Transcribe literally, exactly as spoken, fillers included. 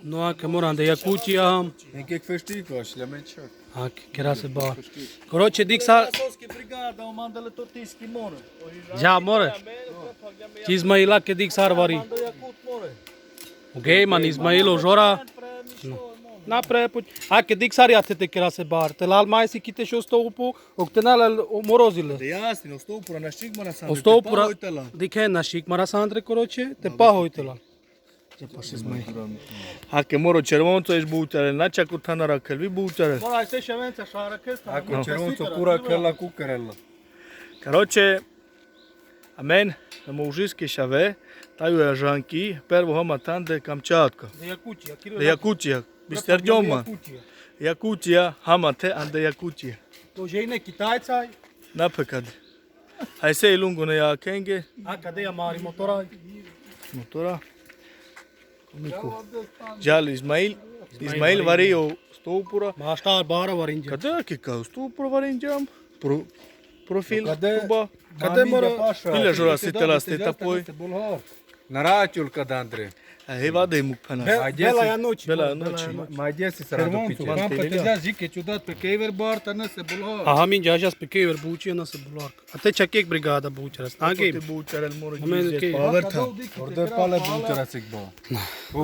No, ake mora ande Jakutija ham. Nek fešti ko šljamen čak. Ake, kera se bar. Koroče, dik sar. Soski brigada, o mandale to tiski mora. Ja, mora. Izmail, ake dik sar vari. Manda Jakut mora. Okej, man Izmail, o Žora. Na prepuč. Ake dik sar, ja te te kera se bar. Te lal maj si ki te šusto upu, ok te na lal o morozile. De jasno, o stopura na šik mora sandre. O stopura. Dikhe na šik mora sandre, koroče, te pahoj te lal. Ake moro červonco, eš bučare, na čak u thanara kelvi bučare. Mora se šavenca šara kesta. Ako červonco kura kela, kukerela. Karoče, amen, na mo užiske šave, taju ja žanki, pervo hama tande Kamčatka. De Jakutija, kiro. De Jakutija, bister džoma. Jakutija. Jakutija, hama te ande Jakutija. To žene Kitajca. Na pekad. Aj se i lungo ne jakenge. A kade ja mari motora? Motora. Miko. Džal Izmail. Izmail vari o stopura. Maštar bara varinđa. Kade ki ka stopura varinđa? Pro-, profil. Kade, Kuba. Kade mora. Pile Žora si tela ste tapoj. Na račul kad andre. A, hej, vade muk pana. Bela ja noć. Bela noć. Ma gdje si srando piče? Červonco, kam pa te ja žike čudat pe kejver barta, na se bular. Aha, min ja žas pe kejver buči, na se bular. A te čak ek brigada bučara, snage. Te bučara, mora. Amen, okej. Order pale bučara sikba. O